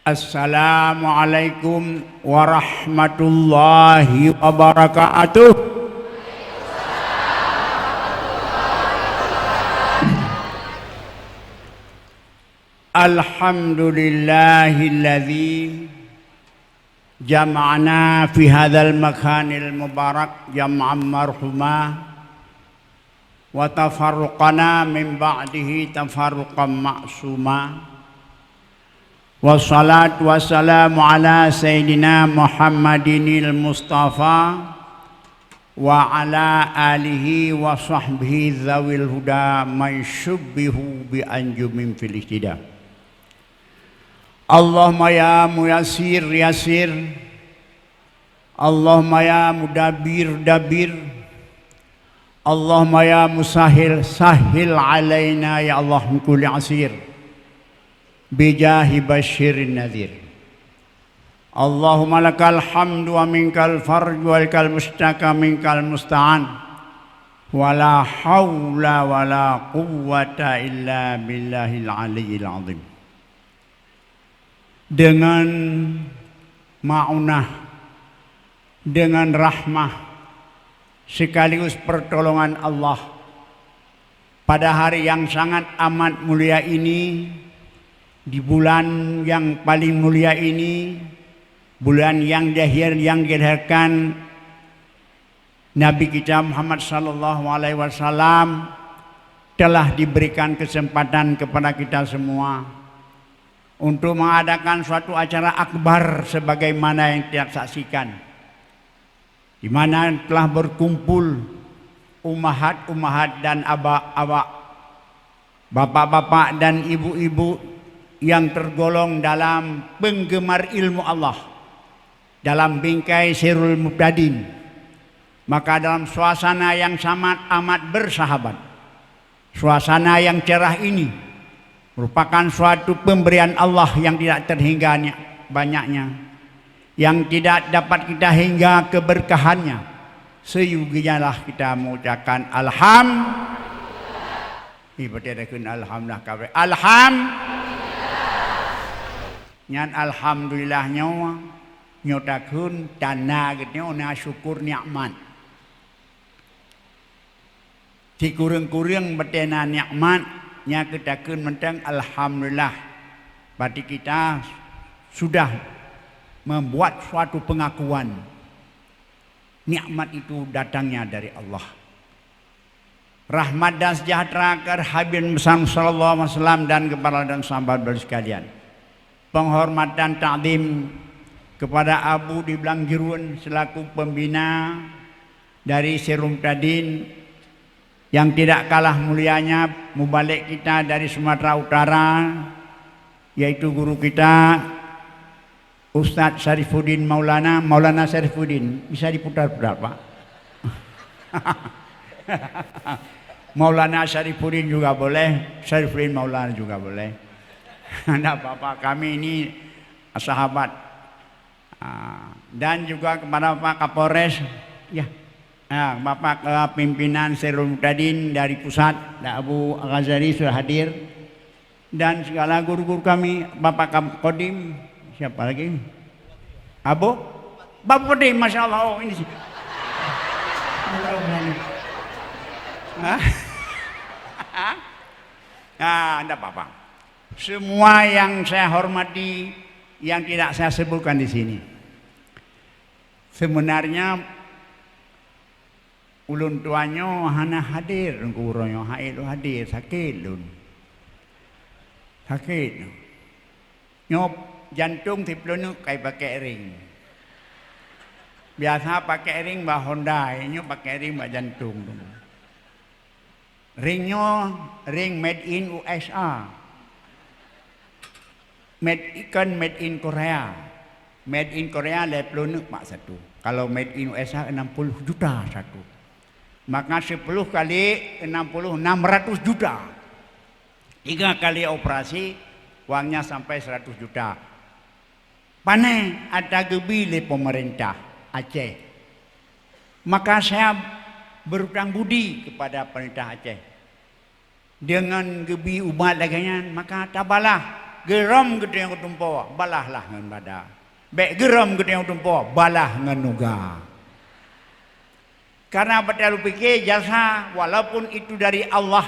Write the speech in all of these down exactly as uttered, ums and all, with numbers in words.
Assalamualaikum warahmatullahi wabarakatuh. Alhamdulillahilladzi jama'ana fi hadzal makanil mubarak jam'an marhuma, wa tafarraqana min ba'dihi tafarruqan ma'suma. Wassalatu wassalamu ala sayyidina Muhammadinil Mustafa wa ala alihi wa sahbihi dzawil huda man syubbihu bi anjumin fil ihtida. Allahumma ya muyassir yassir, Allahumma ya mudabbir dabbir, Allahumma ya musahhil sahhil alaina ya Allah min kulli asir, bijahi basyirin nadhir. Allahumma lakal hamdu wa minkal farju wa ilaikal mustaka minkal musta'an, wa la haula wa la quwwata illa billahil aliyyil azim. Dengan maunah, dengan rahmah, sekaligus pertolongan Allah, pada hari yang sangat amat mulia ini, di bulan yang paling mulia ini, bulan yang dilahir-, yang dilahirkan Nabi kita Muhammad sallallahu alaihi wasallam, telah diberikan kesempatan kepada kita semua untuk mengadakan suatu acara akbar sebagaimana yang kita saksikan, di mana telah berkumpul ummahat-ummahat dan abak-abak, bapak-bapak dan ibu-ibu yang tergolong dalam penggemar ilmu Allah, dalam bingkai Sirul Mubtadin. Maka dalam suasana yang sangat amat bersahabat, suasana yang cerah ini merupakan suatu pemberian Allah yang tidak terhingga ni-, banyaknya, yang tidak dapat kita hingga keberkahannya. Seyugialah kita mengucapkan alham-, Ih, beutôi takheun alhamdulillah kabeh. Alham-, Nyan alhamdulillah nyoe, nyoe takheun tanda geutanyoe na syukur nikmat. Sikureueng-kureueng beutôi na nikmat, nyan keuh takheun mantong alhamdulillah. Berarti kita sudah membuat suatu pengakuan nikmat itu datangnya dari Allah. Rahmat dan sejahtera keu Habib Besar sallallahu alaihi wasallam dan kepada dan sahabat beliau sekalian. Penghormatan takzim kepada Abu di Blang Jeruan selaku pembina dari Sirul Mubtadin yang tidak kalah mulianya mubalek kita dari Sumatera Utara, yaitu guru kita Ustaz Syarifuddin Maulana, Maulana Syarifuddin, bisa diputar-putar, Pak. Maulana Syarifuddin juga boleh, Syarifuddin Maulana juga boleh. Ndak apa-apa, kami ini sahabat. Ah, dan juga kepada Pak Kapolres, ya. Ah, Bapak, eh, pimpinan Sirul Mubtadin dari pusat, dan Abu Ghazali sudah hadir. Dan segala guru-guru kami, Bapak Kam-, Kodim, siapa lagi? Abu? Bapak Kodim, Masya Allah, oh, ini sih. Hah? Ah, ndak apa-apa. Semua yang saya hormati, yang tidak saya sebutkan di sini. Sebenarnya, ulôn tuan nyoe hana hadir, Teungku Uroe nyoe, hai lôn hadir, sakét lôn. Sakét. Nyoe jantông siploh neuk kai pakai ring. Biasa pakai ring bak Honda, nyoe pakai ring bak jantông. Ring nyoe, ring made in U S A. Made, ikon made in Korea. Made in Korea lhèe ploh neuk mak satu. Kalau made in U S A enam puluh juta satu. Maka sepuluh kali enam puluh, enam ratus juta. Tiga kali operasi, uangnya sampai seratus juta. Pané ata geubi lé peumeurintah Aceh. Maka saya berutang budi kepada pemerintah Aceh. Deungon geubi ubat lagèe nyan, maka tabalah Geurôm geutanyoe keu tumpoe, balahlah ngon bada. Bék geurôm geutanyoe keu tumpoe, balah ngon nuga. Karena bak tapiké jasa, walaupun itu dari Allah,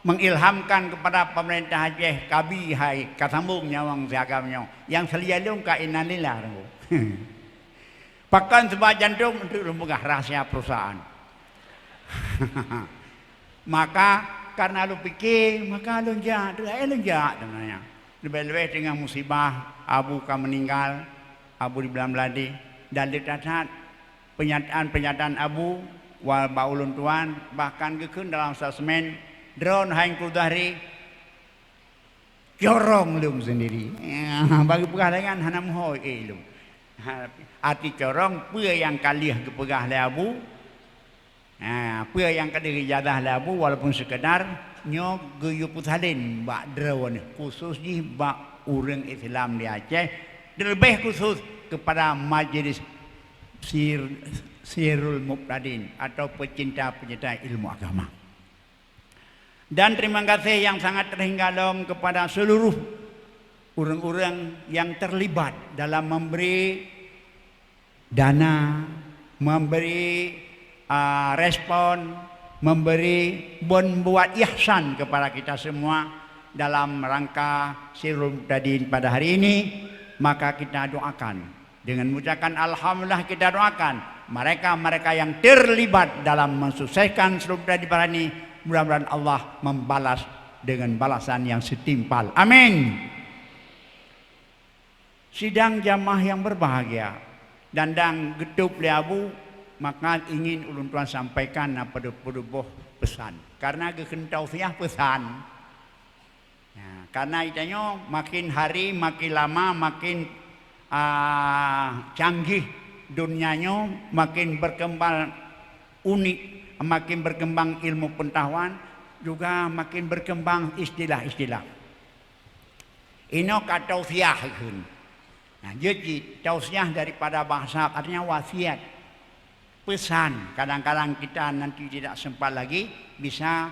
mengilhamkan kepada pemerintah Aceh, kabi hai ka sambông nyawöng si agam nyoe. Nyang seulian lôn ka innalillah teungku. Pakon seubab jantông, untuk lôn peugah rahsia perusahaan. Maka karena lôn piké, maka lôn jak, tu hai lôn jak sebenarnya. Leubeh-leubeh teungoh musibah, abu ka meninggal, abu di Blang Meuladi, dan le that-that pernyataan-pernyataan abu wa-, bak ulôn tuan, bahkan geukheun dalam statement, droeneuh hai Teungku Zuhri, corong lôn sendiri. Bagi peugah dengan hana meuhôi, eh, lôn. Ha, arti corong, peue nyang ka lheueh geupeugah lé abu, ha, peue nyang ka lheueh geujazah lé abu, walaupun sekedar, nyoe geuyue peusalin bak droeneuh, khusus jih bak ureuëng Islam di Aceh, terlebih khusus kepada Majelis Sir-, Sirul Mubtadin atau pecinta-pecinta ilmu agama. Dan terima kasih yang sangat terhingga lom kepada seluruh ureuëng-ureuëng yang terlibat dalam memberi dana, memberi, ah, respon, memberi, membuat ihsan kepada kita semua dalam rangka Sirul Mubtadin pada hari ini, maka kita doakan. Dengan mengucapkan alhamdulillah, kita doakan mereka-mereka yang terlibat dalam mensukseskan Sirul Mubtadin pada hari ini, mudah-mudahan Allah membalas dengan balasan yang setimpal. Amin. Sidang jamaah yang berbahagia, dan dang geutôb lé abu, maka ingin ulôn tuan sampaikan na padub-padub boh pesan. Karena geukheun tausiah pesan. Ya, karena itanyoe makin hari makin lama makin, ah, canggih dunia nyoe, makin berkembang unik, makin berkembang ilmu pengetahuan, juga makin berkembang istilah-istilah. Inoe ka tausiah kheun. Nah, jeuet jih tausiah daripada bahasa Arab, artinya wasiat, pesan. Kadang-kadang kita nanti tidak sempat lagi bisa,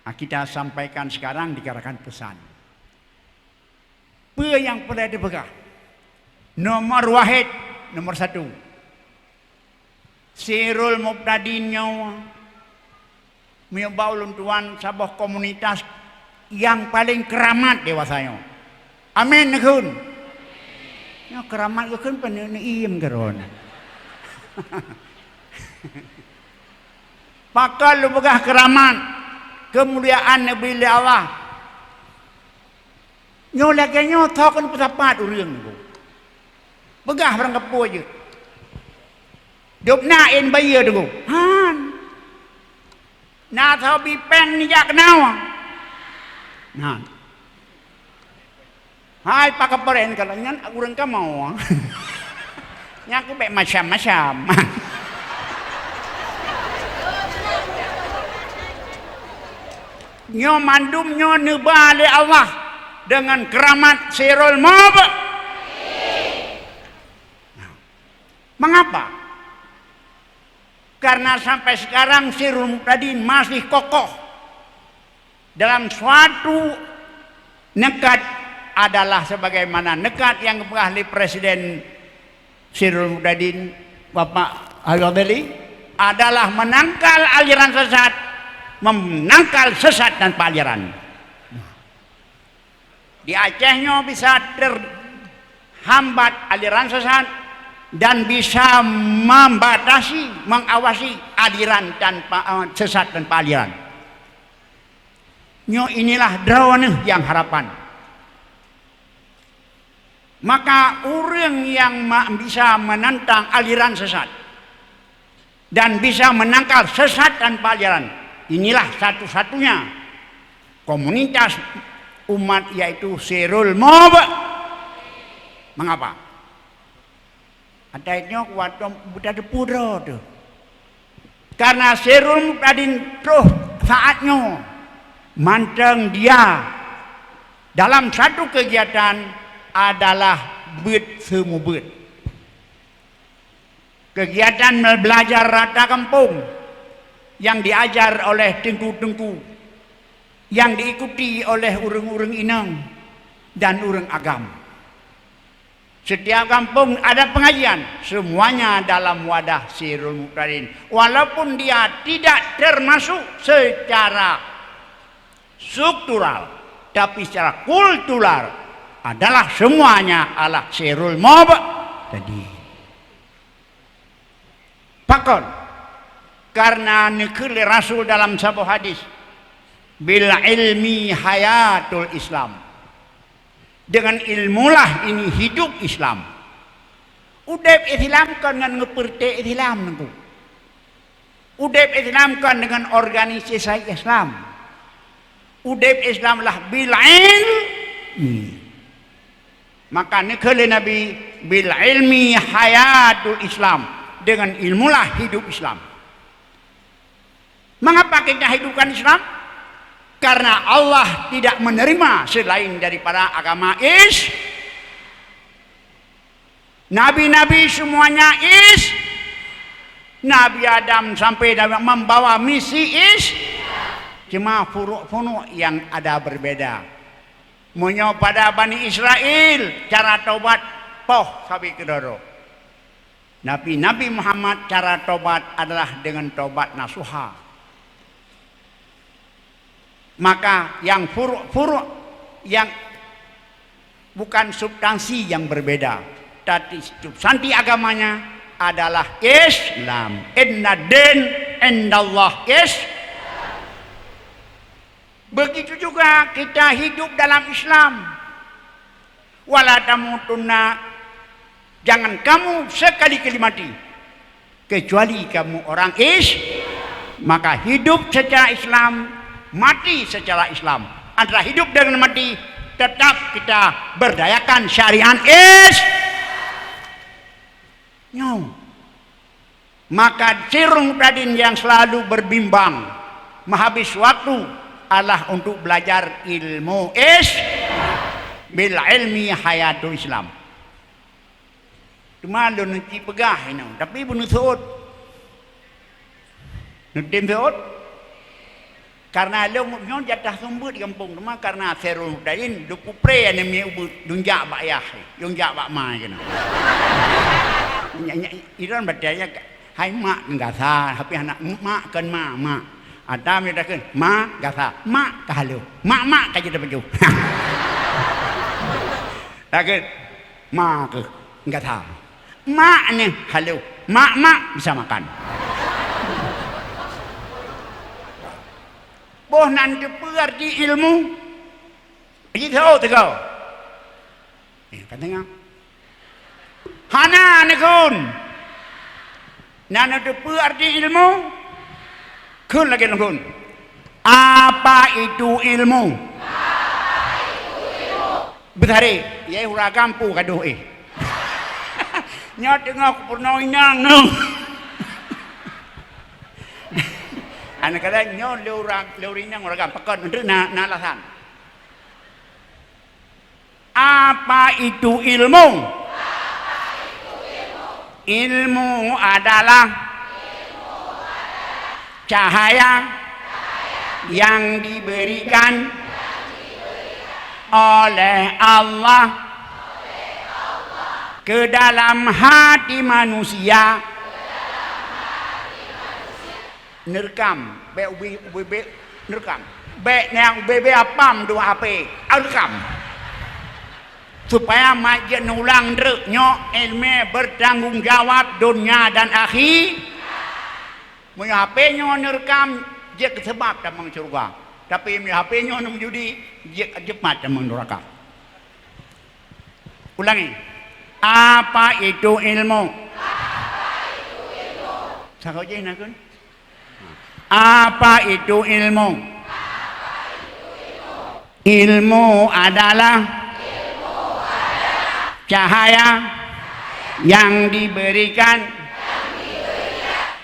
ah, kita sampaikan sekarang dikarenakan pesan. Peue nyang peureulée teupeugah? Nomor wahid, nomor satu. Sirul Mubtadin nyoe, meunyoe bak ulôn tuan, saboh komunitas nyang paleng keuramat dewasa nyoe. Amin neukheun. Nyoe keuramat geukheun peuneuk neuiem keudroe. Pakon lôn peugah keuramat, keumuliaan neubri lé Allah. Nyoe lagée nyoe tho keuneuk peusapat ureuëng teungku. Peugah barangkapeue jeuet. Dub na ên bayeue teungku. Han. Na tho bi péng nijak keunoe. Nah. Hai pakon peurén kalau nyan ureuëng kamoe. Nyan keu bék macam-macam. Nyoe mandum nyoe neuba lé Allah deungon keuramat Sirul Mub-, mengapa? Karena sampai sekarang Sirul Mubtadin masih kokoh dalam suatu neukat adalah sebagaimana neukat nyang geupeugah lé Presiden Sirul Mubtadin, Bapak Habib Abdallah, adalah menangkal aliran sesat, menangkal sesat tanpa aliran. Di Aceh nyoe bisa terhambat aliran sesat dan bisa membatasi, mengawasi aliran tanpa, eh, sesat tanpa aliran. Nyoe inilah droeneuh nyang harapan. Maka ureuëng nyang ma-, bisa menantang aliran sesat dan bisa menangkal sesat tanpa aliran, inilah satu-satunya komunitas umat, yaitu Sirul Mub-, mengapa? Atai nyoe watée beutateupeu droe teuh. Karena Sirul Mubtadin troh saat nyoe mantong dia dalam satu kegiatan adalah beuet seumeubeuet. Kegiatan belajar rata kampung yang diajar oleh teungku-teungku, yang diikuti oleh ureuëng-ureuëng inong, dan ureuëng agam. Setiap kampung ada pengajian, semuanya dalam wadah Sirul Mubtadin. Walaupun dia tidak termasuk secara struktural, tapi secara kultural adalah semuanya adalah Sirul Mubtadin. Pakon? Karena neukheun lé Rasul dalam saboh hadis, "Bil ilmi hayatul Islam." Dengan ilmulah ini hidup Islam. Udeb Islam kon ngon ngeupeureté Islam, Teungku. Udeb Islam kon dengan organisasi Islam. Udeb Islam lah bil ilmi. Maka neukheun lé Nabi, "Bil ilmi hayatul Islam." Dengan ilmulah hidup Islam. Mengapa kita hidupkan Islam? Karena Allah tidak menerima selain daripada agama Is-, nabi-nabi semuanya Is-, Nabi Adam sampai dan membawa misi Is-, cuma furuk-furuk yang ada berbeda. Meunyoe pada Bani Israel, cara tobat poh sabe keudroe-droe. Nabi, Nabi Muhammad cara tobat adalah dengan tobat nasuha. Maka yang furuk-furuk yang bukan substansi yang berbeda, tapi substansi agamanya adalah Islam. Inna din indallah Is-, Begitu juga kita hidup dalam Islam. "Wala tamutunna," jangan kamu sekali-kali mati, kecuali kamu orang Is-, maka hidup secara Islam, mati secara Islam. Antara hidup dengan mati, tetap kita berdayakan syariat Is-, nyoe. Maka Sirul Mubtadin yang selalu berbimbang menghabis waktu adalah untuk belajar ilmu Is-, "Bil ilmi hayatul Islam." Teuma lôn neuci peugah inoe, tapi beuneusuot. Neutem suot. Karena lôn nyoe jatah seumeubeuet di gampông, teuma karena Sirul Mubtadin, dupeupré aneuk miet ubeuet, lôn jak bak yah, lôn jak bak ma keunoe. Nya, nya, iron batée nyan, "Hai mak, gasa," tapi hana, "Mak, kon ma, mak." Ata mita kheun, "Ma, gasa." "Mak ka halo." "Mak, mak ka jeuet pajoh." Takheun, "Ma keuh, gasa." "Mak neh halo." "Mak, mak bisa makan." Boh nan teupeue arti ilmu? Jiteuôt teugoe. Eh, ka deungoe. Hana neukheun. Nan teupeue arti ilmu? Kheun lagée neukheun. Apa itu ilmu? Beutharek, ya ureuëng agam peue gadoh eh. Nyoe teungoh kupeurunoe inong nyoe. Aneuk kata nyoe lé ureuëng, lé ureuëng inong ureuëng agam, pakon, untuk na, na alasan. Apa itu ilmu? Ilmu adalah cahaya yang diberikan oleh Allah ke dalam hati manusia. Neureukam, bék ubé, ubé, bék neureukam. Bék nyang ubé-bé apam dua H P, neureukam. Supaya mak jeuet neulang treuk nyoe ilmu bertanggung jawab dunia dan akhi. Meunyoe H P nyoe neureukam, jeuet keu seubab tamong syeuruga. Tapi meunyoe H P nyoe neumeujudi, jeuet keu jeumeumat tamong neuraka. Ulangi. Apa itu ilmu? Sagoe jih nakheun. Apa itu ilmu? Ilmu adalah cahaya yang diberikan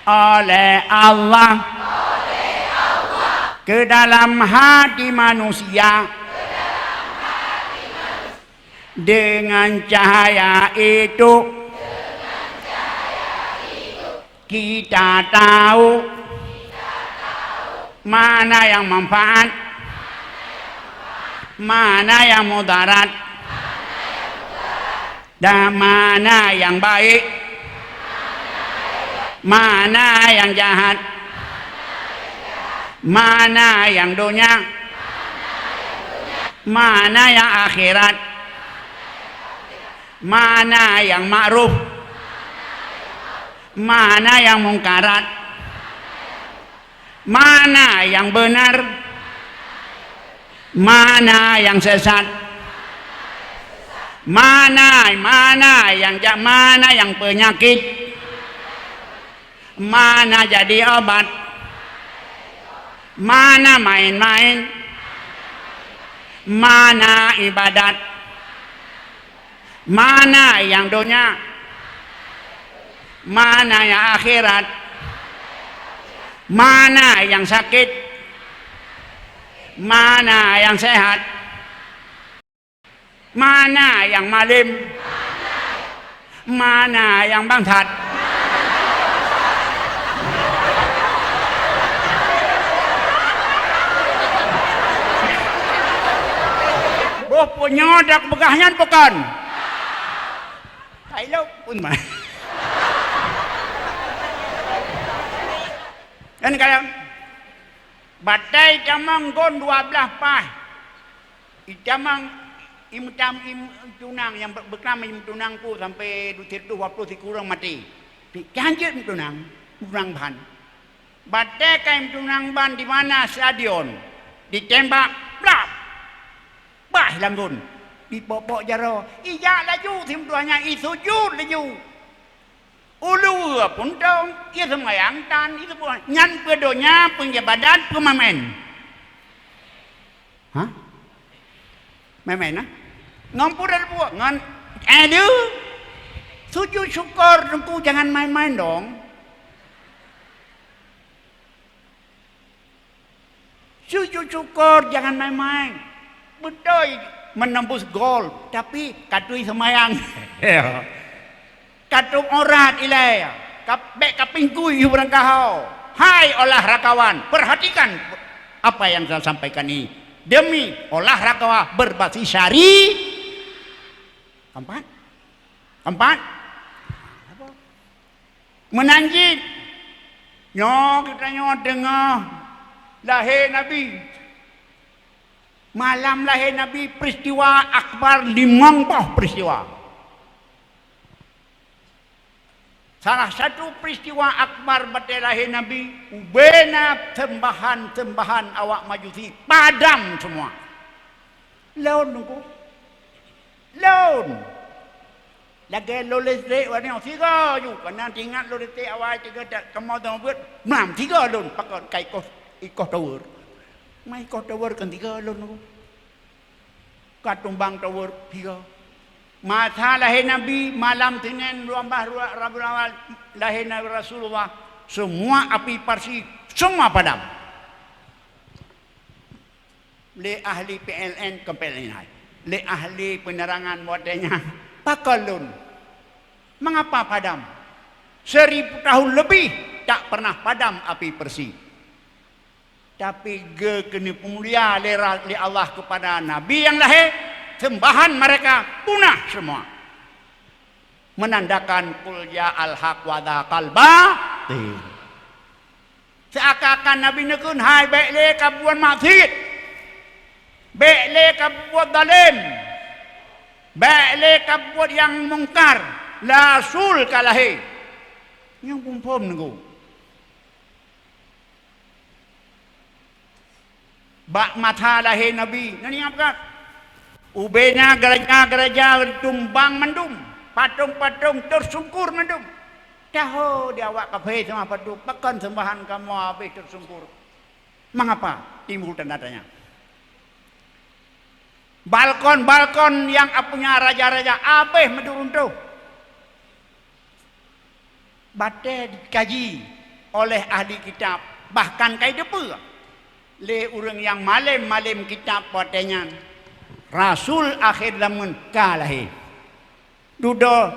oleh Allah ke dalam hati manusia. Dengan cahaya itu, kita tahu mana yang manfaat, Mana nyang mudarat? Dan mana nyang baik? Mana nyang jahat? Mana nyang donya? Mana nyang akhirat? Mana nyang makruf? Mana nyang mungkarat? Mana nyang beunar? Mana nyang sesat? Mana, mana nyang ja-, mana nyang peunyakét? Mana jadi obat? Mana maén-maén? Mana ibadat? Mana nyang donya? Mana nyang akhirat? Mana nyang sakét? Mana nyang sehat? Mana nyang malém? Mana nyang bangsat? Boh punyo dak peugah nyan bukan? Hai lo pun mah. Dan kadang batée tamong gon dua belas paih. Itamong imeutam im tunang nyang be-, beuklam imeutunang pu sampai dua ratus dua puluh sikureueng maté. Pi-, kan jeuet meutunang, meutunang ban. Batée ka imeutunang ban di mana stadion, ditembak, plak! Bah lam gon. Dipok-pok jaroe, ijak laju simeutuha nyan, isujut laju. Ulu pun tong, iseumayang tan, iseubuah. Nyan peudonya, peungibadat, peumaén. Hah? Maén-maén, nah? Ngon pura buet, ngon, eh, lé. Sujud syukur, Teungku, jangan main-main dong. Sujud syukur jangan main-main. Beutôi menembus gol, tapi katui seumayang. Katui aurat ilée, ka-, bék kapinggui yu beurangkaho. Hai olahragawan, perhatikan apa yang saya sampaikan ini. Demi olahraga berbasis syari-, keempat, keempat, Meunan cit, nyoe geutanyoe deungoe lahé Nabi. Malam lahé Nabi, peristiwa akbar limong boh peristiwa. Salah satu peristiwa akbar batée lahé Nabi, ubena seumbahan-seumbahan awak Majusi padam semua. Lôn nunggu. Lôn. Lagée lôn listrik wanoe sigoe ju, kana tingat lôn listrik awai tiga tak kamoe dong buet, mam sigoe lôn pakon ka ikoh, ikoh tower. Ma ikoh tower kan tiga lôn nunggu. Ka tumbang tower tiga. Masa lahé Nabi malam Senin dua belas Rabiul Awal, lahé Nabi Rasulullah, semua api Parsi semua padam. Lé ahli P L N, kon P L N hai. Lé ahli penerangan watée nyan, pakon lôn. Mengapa padam? Seribu tahun lebih tak pernah padam api Persi. Tapi geukeuneupeumulia lé ra-, lé Allah kepada Nabi nyang lahé, seumbahan mereka punah semua. Menandakan qul ja'al haq wa zahaqal batil. Seuakan-akan Nabi neukheun, "Hai, bék lé kabuet maksiet. Bék lé kabuet zalém. Bék lé kabuet nyang mungkar. Rasul ka lahé." Nyang phom-phom nunggu. Bak masa lahé Nabi, na nyang peugah, ubena gereja-gereja tumbang mandum, patong-patong teusungkur mandum. Taho di awak kafé seumah patong, pakon seumbahan kamoe habéh teusungkur. Mengapa? Timbul tanda tanya. Balkon-balkon nyang apunya raja-raja habéh meuduruntoh. Batée dikaji oleh ahli kitab, bahkan kai teupeue lé ureuëng nyang malém-malém kitab watée nyan, Rasul akhé zaman ka lahé. Dudoe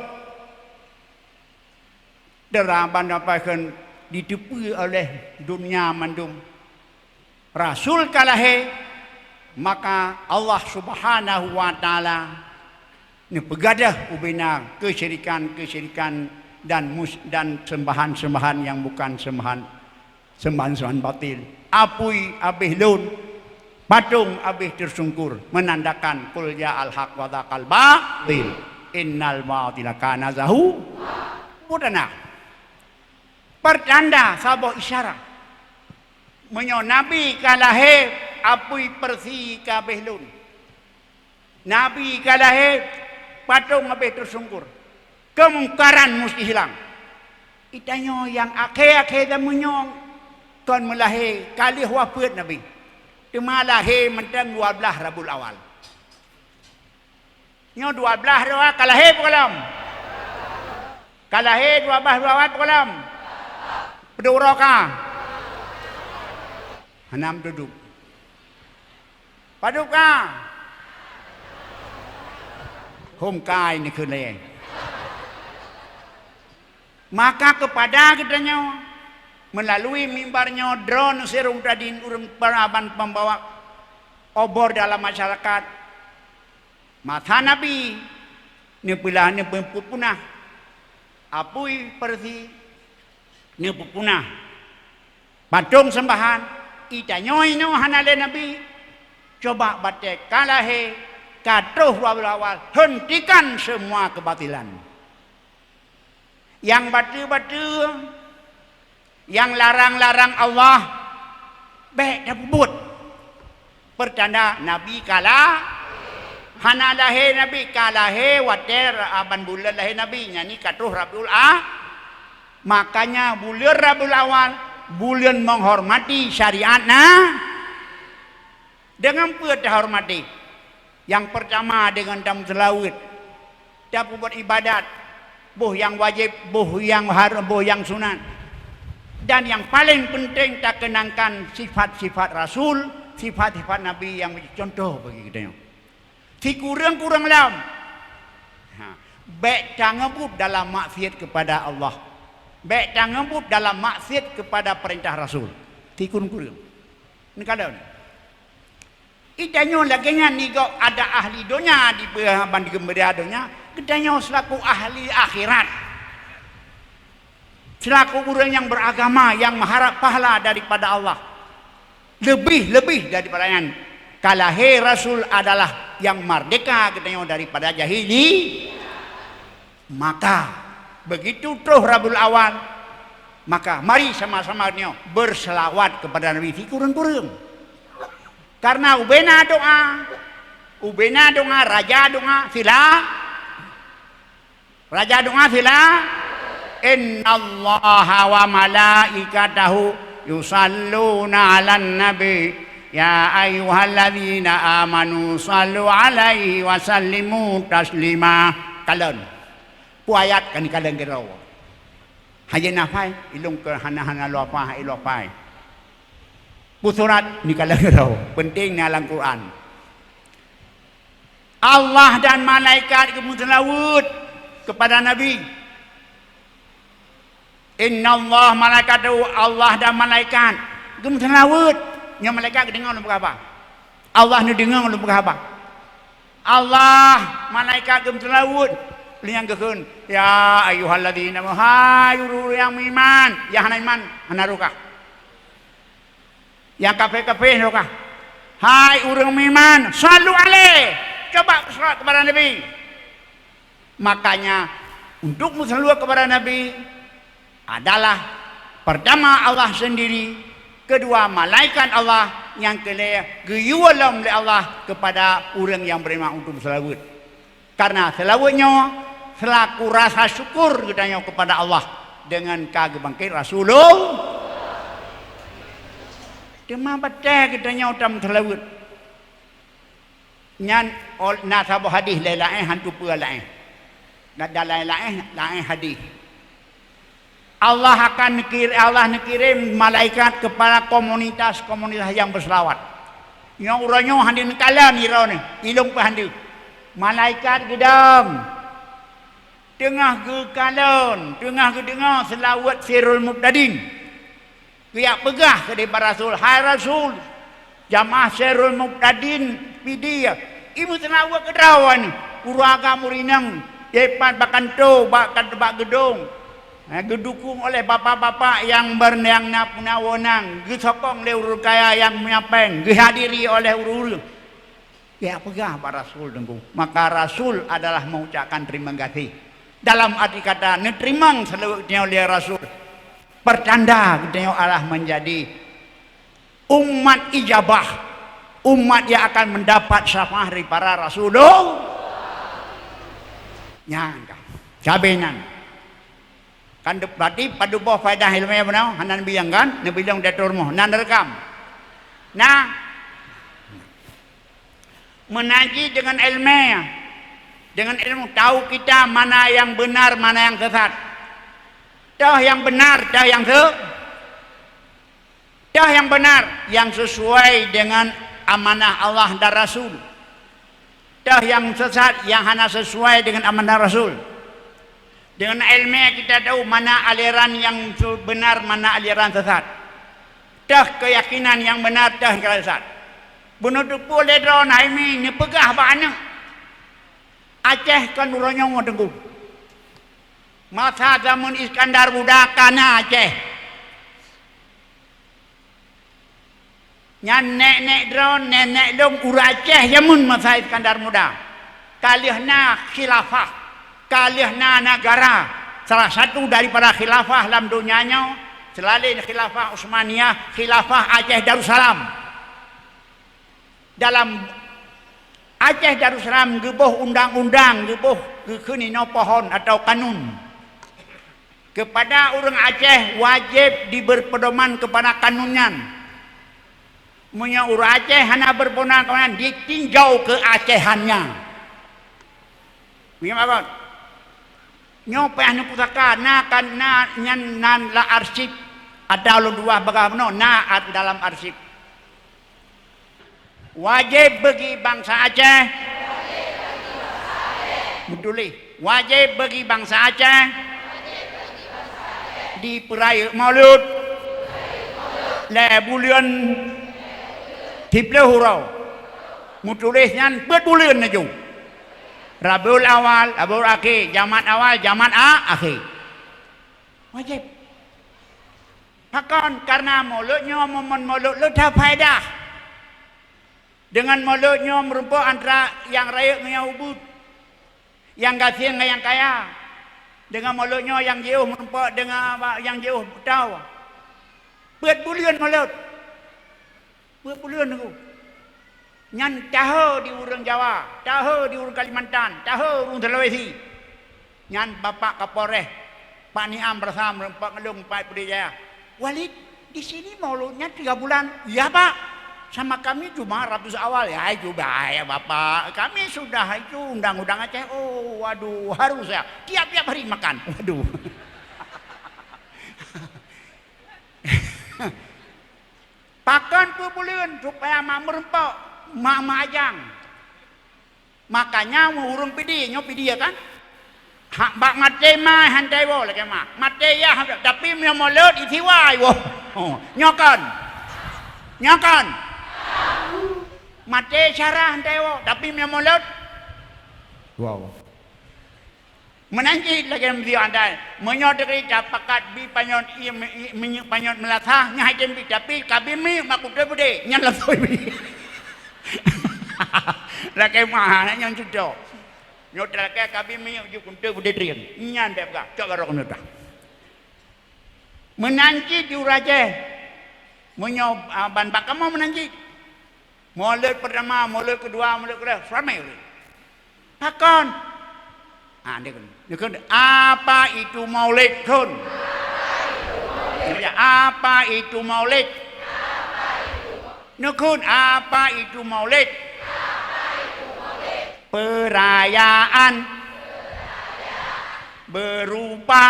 dera bansa paih kheun diteupeue oleh donya mandum. Rasul ka lahé, Maka Allah Subhanahu wa Ta'ala neupeugadôh ubena keusyirikan-keusyirikan dan mus-, dan seumbahan-seumbahan nyang bukan seumbahan, seumbahan-seumbahan batil. Apui abéh lôn, patong abéh teusungkur, meunandakan, "Qul ja'al haq wa zahaqal batil, innal batila kana zahu." Buet na. Peurtanda saboh isyarat. Meunyoe Nabi ka lahé, apui Persi ka abéh lôn. Nabi ka lahé, patong abéh teusungkur. Keumungkaran musti hilang. Geutanyoe nyang akhé-akhé zameun nyoe kon meulahé ka lheueh wafeuet Nabi. Teuma lahé mantong dua blaih Rabiul Awal. Nyoe dua blaih dua ka lahé peue gohlom? Ka lahé dua blaih dua blaih peue gohlom? Peuduek uroe ka? Hana meuduek. Padub ka? Hom kai neukheun lé. Maka keupada geutanyoe, meulalui mimbar nyoe droeneuh sirung tadin ureuëng peuraban pembawa obor dalam masyarakat, masa Nabi neupeulah neupeupunah, apui Persi neupeupunah, patong seumbahan, geutanyoe inoe hana lé Nabi, coba batée ka lahé, ka troh Rabiul Awal, hentikan semua kebatilan. Nyang bateue-bateue, nyang larang-larang Allah, bék tapeubuet. Peurtanda Nabi ka la-, hana lahé Nabi, ka lahé watée ra-, ban buleuen lahé Nabi, nyan ka troh Rabiul A-, makanya buleuen Rabiul Awal, buleuen menghormati syariat na-, Deungon peue tahormati? Nyang peurtama deungon tameuseulaweuet, tapeubuet iébadat, boh nyang wajéb, boh nyang har-, boh nyang sunat. Dan nyang paleng peunteng takeunangkan sifat-sifat Rasul, sifat-sifat Nabi nyang cuntoh bagi geutanyoe. Sikureueng-kureueng lom, ha, bék tangeubeuet dalam maksiat keupada Allah. Bék tangeubeuet dalam maksiat keupada peurintah Rasul. Sikureueng-kureueng. Neukalon. Geutanyoe lagée nyan, nigob ada ahli donya di beubahan geumeuria donya, geutanyoe seulaku ahli akhirat, seulaku ureuëng nyang beuragama, nyang meuharab pahala daripada Allah, leubeh-leubeh daripada nyan, ka lahé Rasul adalah nyang merdeka geutanyoe daripada jahili. Maka, begitu troh Rabiul Awal, maka mari sama-sama nyoe beurseulaweuet keupada Nabi sikureueng-kureueng. Karena ubena doa, ubena doa, raja doa sila, raja doa sila, "Innallaha wa malaikatahu yusalluna 'alan nabi, ya ayyuhalladzina amanu sallu 'alaihi wa sallimu taslima." Kalon. Peue ayat ka neukalon keudroe? Hana hafai, ilong keu hana-hana lôn hafai, ilong hafai. Peue surat neukalon keudroe? Peunteng na lam Quran. Allah dan malaikat geumeuseulaweuet keupada Nabi. Innallaha malaikatahu, Allah dan malaikat geumeuseulaweuet. Nyoe malaikat geudeungoe lôn peugah haba. Allah neudeungoe lôn peugah haba. Allah, malaikat geumeuseulaweuet. Lheueh nyan geukheun, "Ya ayyuhalladzina amanu," hai ureuëng nyang meuiman, nyang hana iman, hana rukah. Nyang kafé-kafé rukah. "Hai ureuëng meuiman, sallu alaihi," coba beuseulat keupada Nabi. Makanya, untuk meuseulaweuet keupada Nabi adalah pertama Allah sendiri, kedua malaikat Allah, nyang keulhèe geuyue lom lé Allah keupada ureuëng nyang beriman untuk meuseulaweuet. Karena seulaweuet nyoe seulaku rasa syukur geutanyoe keupada Allah deungon ka geubangkét Rasulullah. Teuma batée geutanyoe tameuseulaweuet. Nyan ol-, na saboh hadih lé laén hantu peue laén. Na dalai laén, laén hadih. Allah akan neukir-, Allah neukirém malaikat keupada komunitas-komunitas nyang beuseulaweuet. Nyoe uroe nyoe hana neukalon iroe nyoe, ilong peuhan deuh. Malaikat geudong. Teungoh geukalon, teungoh geudeungoe seulaweuet sirul mubtadin. Geujak peugah keudéh bak Rasul, "Hai Rasul, Jamaah Sirul Mubtadin Pidie, i meuseunaweuet keudroe nyoe, ureuëng agam ureuëng inong, ipat bak kantô, bak, bak geudong, eh, geudukong oleh bapak-bapak nyang ber-, nyang na puna wewenang, geusokong lé ureuëng kaya nyang punya péng, geuhadiri oleh ureuëng-ureuëng. Ya peugah bak Rasul teungku. Maka Rasul adalah mengucapkan terima kasih. Dalam arti kata, neuteurimong saleuet geutanyoe lé Rasul. Pertanda geutanyoe adalah menjadi umat ijabah, umat yang akan mendapat syafaat daripada Rasulullah. Nyan kan. Cabe nyan. Kan de-, berarti padub boh faedah ilmiah beuna, hana neubilang kan? Neubilang di ateueh rumoh, na neurekam. Nah, mengaji dengan ilmiah, dengan ilmu tahu kita mana yang benar, mana yang sesat. Toh yang benar, toh yang se-, Toh yang benar, yang sesuai dengan amanah Allah dan Rasul. Toh yang sesat, yang hana sesuai dengan amanah Rasul. Dengan ilmiah kita tahu mana aliran yang su-, benar, mana aliran sesat. Toh keyakinan yang benar, toh yang sesat. Bunoe teupeu lé droe Naimi neupeugah bak aneuk. Aceh kon uroe nyoe teungku. Masa zaman Iskandar Muda kana Aceh. Nyan nek-nek droe, nenek lôn ureuëng Aceh jameun masa Iskandar Muda. Ka lheueh na khilafah, ka lheueh na negara. Salah satu daripada khilafah lam donya nyoe, selain khilafah Utsmaniyah, khilafah Aceh Darussalam. Dalam Aceh Darussalam geuboh undang-undang, geuboh geukheun inoe pohon atau kanun. Kepada ureuëng Aceh wajéb diberi pedoman kepada kanun nyan. Meunyoe ureuëng Aceh hana berpedoman kanun nyan, ditinjau keacehannya. Meunyoe apa? Nyoe payah neupusaka, na kan, na nyan nan la arsip. Ada ulôn dua bagah bunoe, na at-, dalam arsip. Wajéb bagi bansa Aceh. Meutuléh, wajéb bagi bansa Aceh dipeurayeuk Maulud lhée buleuen siplôh uroe. Meutuléh nyan peuet buleuen laju. Rabiul Awal, Rabiul Akhir, Jumat Awal, Jumat A-, Akhir. Wajéb. Pakon? Karena Maulud nyoe mon Maulud le that faedah. Deungon Maulud nyoe meurumpok antara nyang rayeuk ngon nyang ubit, nyang gasien ngon nyang kaya. Deungon Maulud nyoe nyang jiôh meurumpok deungon nyang jiôh tau. Peuet buleuen Maulud. Peuet buleuen teungku. Nyan tahe di ureuëng Jawa, tahe di ureuëng Kalimantan, tahe ureuëng Sulawesi. Nyan Bapak Kapolres Pak Niam Rasam Pak Ngelung Pak Pidie Jaya. "Walid, di sini Mauludnya tiga bulan." "Ya, Pak. Sama kami cuma ratus awal." "Ya, itu bahaya, Bapak. Kami sudah itu undang-undang Aceh." "Oh, waduh, harus ya. Tiap-tiap hari makan." Waduh. Pakon peuet buleuen supaya mak meurumpok, mak meuajang. Makanya ureuëng Pidie, nyoe Pidie kan? Hak bak maté ma hana iwoe lagée ma. Maté ya, tapi meunyoe Maulud isiwa iwoe. Oh, nyoe kon. Nyoe kon. Maté syara hana iwoe, tapi meunyoe Maulud. Wow. Meunan cit lagée meusiok andai, meunyoe teuka tapakat bi panyöt ie, ie, minyeuk panyöt meulasah, nyan hai tem bi, tapi ka bi minyeuk mak kutôi beudé, nyan langsôi bi. Lakée meuah, nyan cucok. Nyoe talakée ka bi minyeuk jeuet kutôi beudé trieng. Nyan bèk peugah, cok barô keunoe tah. Meunan cit di ureuëng Aceh. Meunyoe, ah, ban bak kamoe meunan cit. Maulud pertama, maulud kedua, maulud kedua, ramé ureuëng. Pakon? Ah, dia kheun. Dia kheun, "Apa itu maulid?" Kheun. Ya, "Apa itu maulid?" Neukheun, "Apa itu maulid?" Perayaan berupa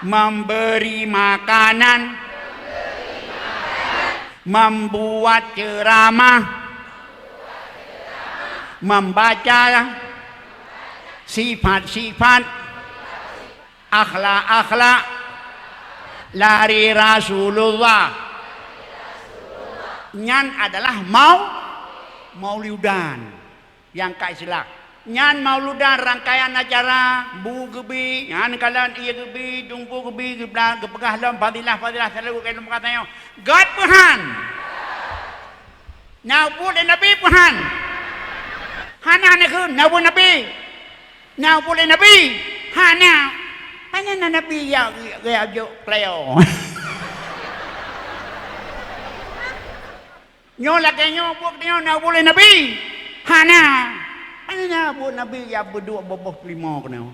memberi makanan, membuat ceramah, membaca sifat-sifat, akhlak-akhlak dari Rasulullah. Nyan adalah mau-, mauludan. Nyang ka istilah. Nyan mauludan rangkaian acara, bu geubi, nyan kalon ié geubi, dungku geubi, geubla-, geupeugah lom fadilah-fadilah selalu keu lôn meukatanyoe. Göt peuhan. Na buet lé Nabi peuhan. Hana neukheun, na buet Nabi. Na buet lé Nabi. Hana. Hana na Nabi ya, ya, ya jok kleo. Nyoe lagèe nyoe buet nyoe na buet lé Nabi? Hana. Hana na buet Nabi ya beuduek boboh lima keunoe.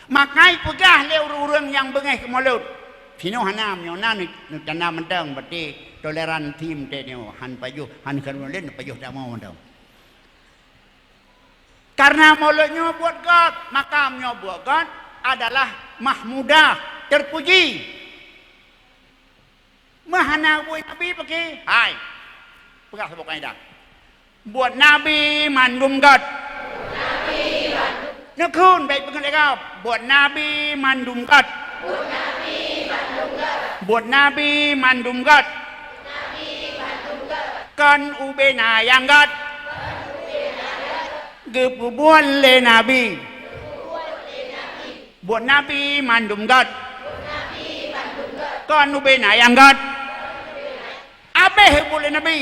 Makai peugah lé ureueng-ureueng nyang beungéh keu mulod. Sinoe hana, meunyoe na neu-, neucanda mantong, berarti toleransi mantong nyoe, han pajoh, han keuneulheueh pajoh tamong mantong. Karena mulod nyoe buet göt, maka meunyoe buet göt adalah mahmudah, terpuji. Meuh hana buet Nabi peuki? Hai. Peugah saboh kaidah. Buet Nabi mandum göt. Neukheun bèk peugah lé gob. Buet Nabi mandum göt. Buet Nabi mandum göt. Kon ubé na nyang göt. Geupeubuet lé Nabi. Buet Nabi mandum göt. Kon ubé na nyang göt. Abéh buet lé Nabi.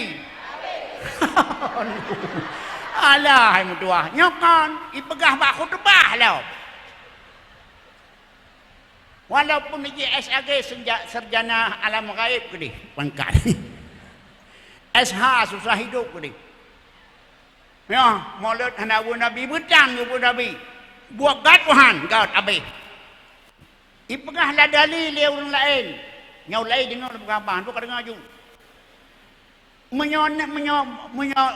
Alah, hai meutuah. Nyoe kon ipeugah bak khutubah lom. Walaupun jih S A G senja-, sarjana alam gaib keudeh pangkat. S H susah hidup keudeh. Nyoe, mulod hana buet Nabi, beutan ngon buet Nabi. Buet göt Tuhan, göt abéh. Ipeugah ladali lé ureueng laén. Nyoe laén deungoe peugah bah, buka deungoe ju. Meunyoe, meunyoe, meunyoe,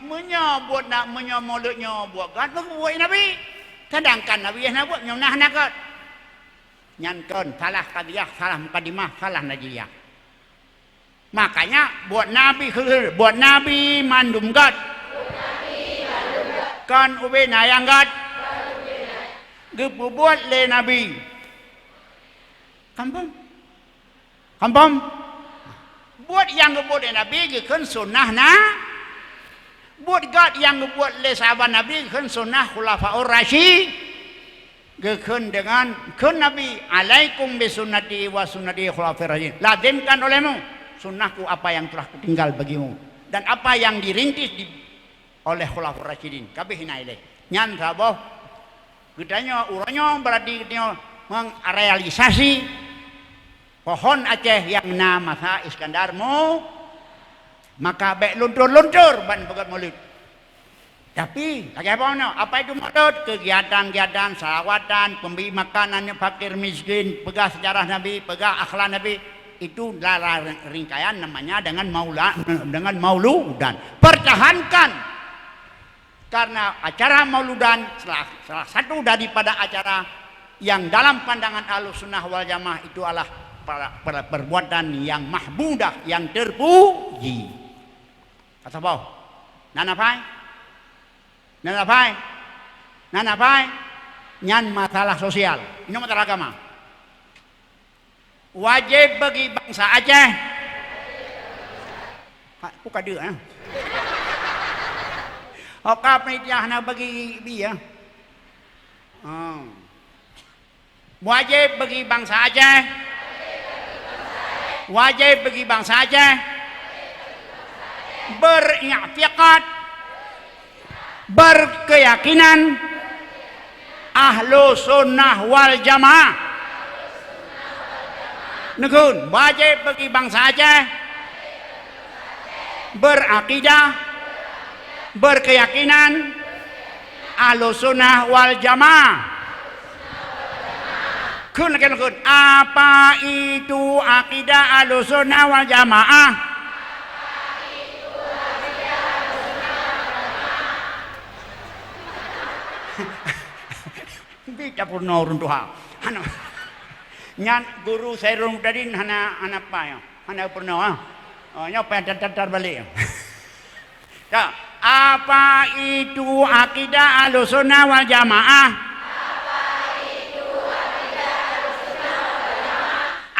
meunyoe buet na, meunyoe mulod nyoe buet göt, meubuet Nabi. Sedangkan Nabi hana buet, nyoe na hana göt. Nyan kon salah qadiyah, salah mukadimah, salah nazriyah. Makanya buet Nabi kheueh, buet Nabi mandum göt. Kon ubé na nyang göt. Geupeubuet lé Nabi. Kampung. Kampung. Buet nyang geubuet lé Nabi geukheun sunnah na. Buet göt nyang geubuet lé sahabat Nabi geukheun sunnah Khulafaur Rasyid. Geukheun deungon, kheun Nabi, "Alaikum bi sunnati wa sunnati khulafair rasyidin." Lazimkan olehmu sunnahku apa yang telah kutinggal bagimu dan apa yang dirintis di, oleh khulafaur rasyidin. Kabéh na ilée. Nyan saboh geutanyoe uroe nyoe berarti geutanyoe meurealisasi pohon Aceh nyang na masa Iskandar Mu-, maka bék luntur-luntur ban peugöt mulod. Tapi, lagèe apa nyoe? Apa itu mulod? Kegiatan-kegiatan, salawatan, pemberi makanan fakir miskin, peugah sejarah Nabi, peugah akhlak Nabi, itu dalam ringkayan namanya dengan maula-, dengan mauludan. Pertahankan. Karena acara mauludan salah, salah satu daripada acara yang dalam pandangan Ahlussunnah wal Jamaah itu adalah per-, per-, perbuatan yang mahmudah, yang terpuji. Ka saboh. Na nafai? Na nafai? Na nafai? Nyan masalah sosial. Inoe masalah agama. Wajéb bagi bansa Aceh. Ha, ku ka deuek, eh? Oka panitia hana bagi bi, ya. Hmm. Wajéb bagi bansa Aceh. Wajéb bagi bansa Aceh. Beriktikad, berkeyakinan Ahlussunnah wal Jamaah. Neukheun, wajéb bagi bansa Aceh berakidah, berkeyakinan Ahlussunnah wal Jamaah. Kheun lagèe nyoe kheun, apa itu akidah Ahlussunnah wal Jamaah? Bi tapeurunoe ureueng tuha. Hana. Nyan guru Sairul Mubtadin hana, hana apa nyoe. Hana peurunoe, ah. Oh, nyoe payah tatar-tatar balek. Ta, apa itu akidah Ahlussunnah wal Jamaah?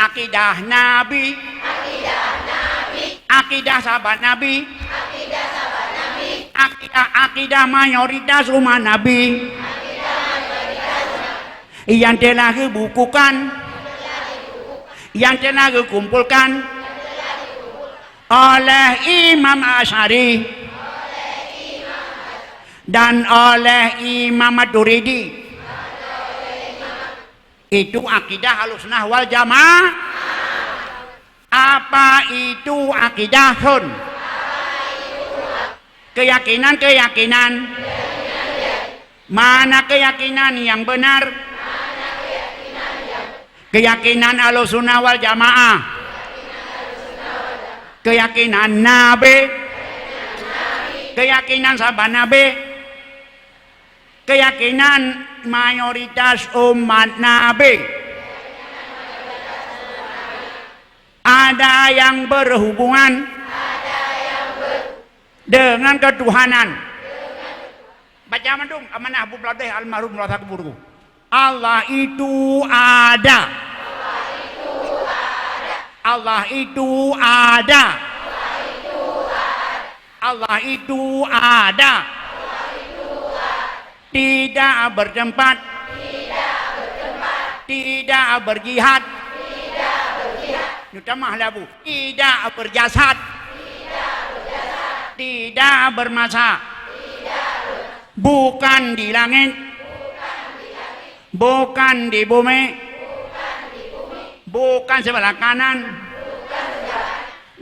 Akidah Nabi. Akidah Nabi. Akidah sahabat Nabi. Akidah, akidah mayoritas umat Nabi. Nyang telah geubukukan, nyang telah geukumpulkan oleh Imam Asy'ari dan oleh Imam Maturidi. Itu akidah Ahlussunnah wal Jamaah. Apa itu akidah, Sun? Keyakinan-keyakinan. Mana keyakinan yang benar? Keyakinan Ahlussunnah wal Jamaah. Keyakinan Nabi. Keyakinan sahabat Nabi. Keyakinan mayoritas umat Nabi. Ada yang berhubungan dengan ketuhanan. Baca mandum amanah Abu Bladeh almarhum rasa kubur. Allah itu ada. Allah itu ada. Allah itu ada. Tidak bertempat. Tidak berjihad. Nyoe tamah lé Abu. Tidak berjasad. Tidak bermasa. Bukan di langit. Bukan di bumi. Bukan sebelah kanan.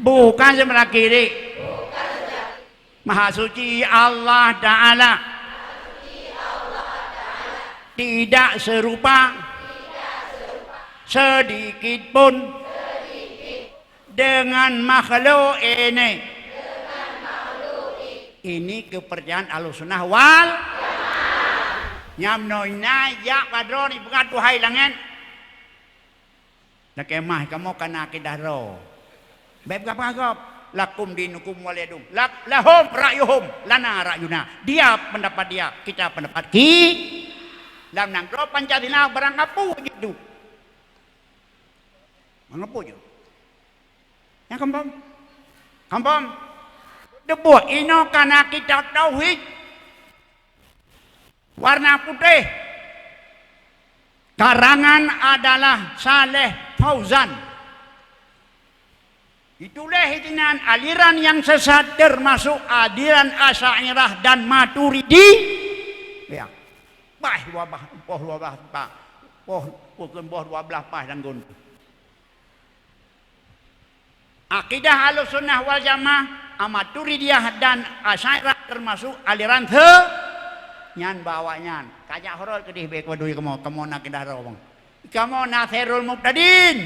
Bukan sebelah kiri. Maha suci Allah Ta'ala. Tidak serupa sedikit pun dengan makhluk ini. Ini kepercayaan Ahlussunnah wal. Nyam noina jak padron ipeugah tuhai langét. Lakée mah kamoe kana akidah droe. Bék peugah-peugah gob. Lakum dinukum waliyadin. La-, lahum ra'yuhum, lana ra'yuna. Dia pendapat dia, kita pendapat ki-, lam nanggroe Pancasila barang kapu jeuet duek. Barang kapu jeuet. Nyang kompom? Kompom? Teupeue, inoe kana kitab tauhid. Warna putéh. Karangan adalah Saleh Fauzan. Dituléh disinan aliran nyang sesat, termasuk aliran Asy'ariyah dan Maturidi. Ya. Paih dua bah, poh dua bah, pa-, poh, poh dua belas paih dan gon. Akidah Ahlussunnah wal Jamaah, Maturidiyah dan Asy'ariyah termasuk aliran se-, nyan bak awaknyan. Kajak horot keudeh bék keudui kamoe, kamoe na akidah droe bang. Kamoe na khairul mubtadin.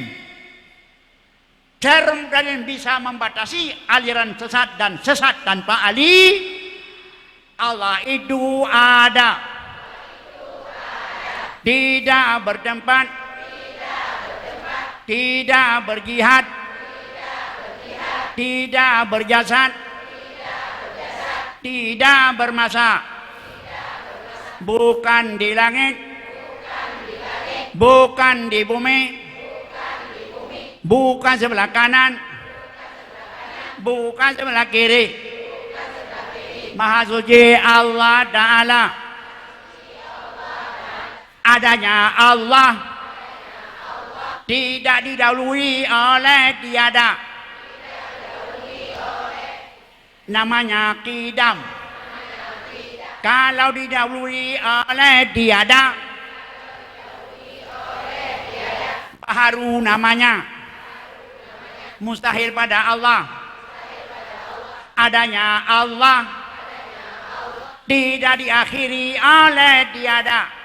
Khairul mubtadin bisa membatasi aliran sesat dan sesat tanpa ali. Allah itu ada. Tidak bertempat. Tidak berjihad. Tidak berjasad. Tidak bermasa. Bukan di langit. Bukan di bumi. Bukan sebelah kanan. Bukan sebelah kiri. Maha suci Allah Ta'ala. Adanya Allah tidak didahului oleh tiada. Namanya qidam. Kalau didahului oleh tiada, baru namanya. Mustahil pada Allah. Adanya Allah tidak diakhiri oleh tiada.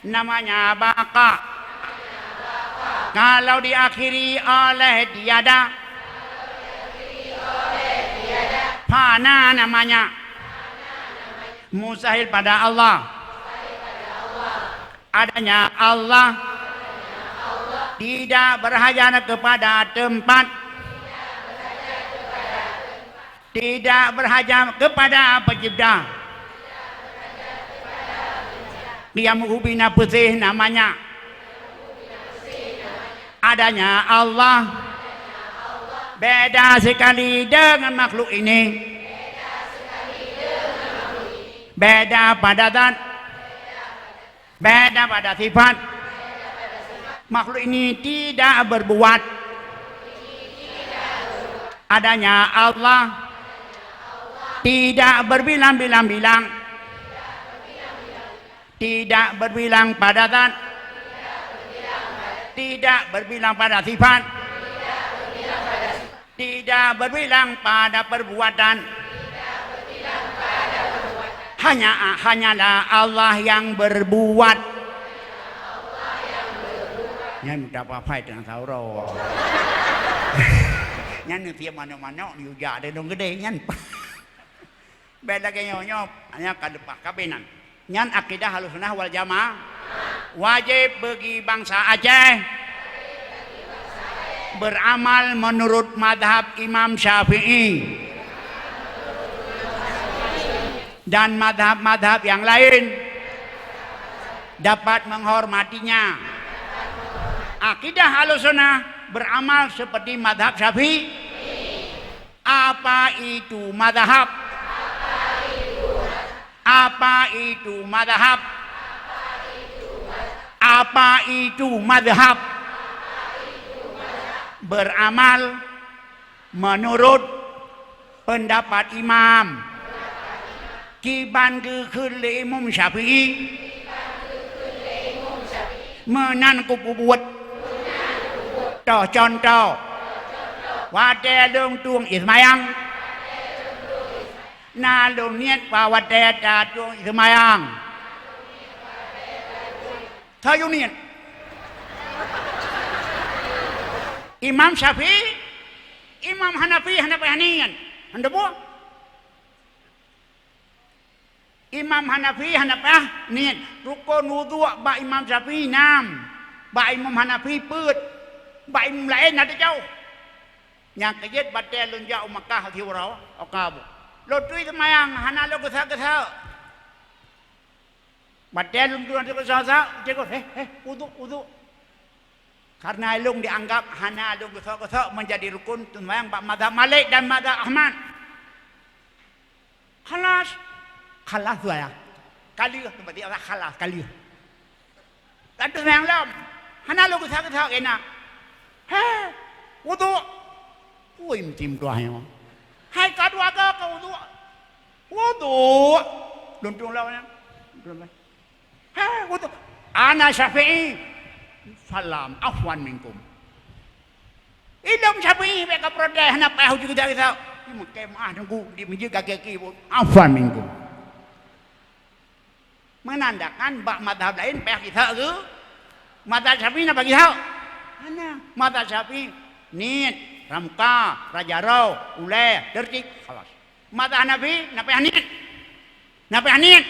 Namanya baqa. Kalau diakhiri oleh tiada, fana namanya. Mustahil pada Allah. Adanya Allah tidak berhajat kepada tempat, tidak berhajat kepada pencipta. Qiyamuhu binafsihi namanya. Adanya Allah Beda sekali dengan makhluk ini. Beda pada zat. Beda pada sifat. Makhluk ini tidak berbuat. Adanya Allah tidak berbilang-bilang-bilang. Tidak berbilang pada zat. Tidak berbilang pada sifat. Tidak berbilang pada perbuatan. Hanya, hanyalah Allah yang berbuat. Nyan mudah papai teuh sauro. Nyan tiep manok-manok di ujak di dong gede nyan. Bèk lagèe nyoe, nyoe hanya ka leupah kabinan. Nyan akidah Ahlussunnah wal Jamaah. Wajéb bagi bansa Aceh beramal menurut madhab Imam Syafi'i dan madhab-madhab yang lain dapat menghormatinya. Akidah Ahlussunnah beramal seperti madhab Syafi'i. Apa itu madhab? Apa itu madhab? Apa itu madhab? Beramal menurut pendapat imam. Kiban geukheun lé Imam Syafi'i. Meunan kupeubuet. Toh contoh. Watèe lôn tueng ie seumayang. Na lôn niet bak watèe tatueng ie seumayang. Soe niet? Imam Syafi'i, Imam Hanafi hana payah niet. Hana buet. Imam Hanafi hana payah niet. Rukon wudhu bak Imam Syafi'i nam. Bak Imam Hanafi peuet. Bak imam laén na teujoh. Nyang keujeuet batèe lôn jak u Makkah siuroe, oka bu. Lôn tueng ie seumayang hana lôn geusa-geusa. Watèe lôn tueng geusa-geusa, cit, "Hé, hé, wudhu, wudhu." Karena lôn dianggap hana lôn geusa-geusa menjadi rukun seumayang bak mazhab Malik dan mazhab Ahmad. Khalas. Khalas tu ya. Ka lheueh, berarti Allah khalas, ka lheueh. Lantas nyang lom, hana lôn geusa-geusa keunan. He, wudhu. Pui meutim tuah nyoe. Hai ka dua go ka wudhu. Wudhu. Lôn tueng lom nyan. He, wudhu. Ana Syafi'i. Salam, afwan minkum. Ilôn Syafi'i bèk ka protes, hana payah uji geuda-geuda. Di meukeumah teungku, di meujeut kaki-kaki pun. Afwan minkum. Menandakan bak mazhab laén payah gisa geu. Mazhab Syafi'i na payah gisa? Hana. Mazhab Syafi'i niet, ramka, raja roh, ulèe, tertib, khalas. Mazhab Hanafi na payah niet. Na payah niet.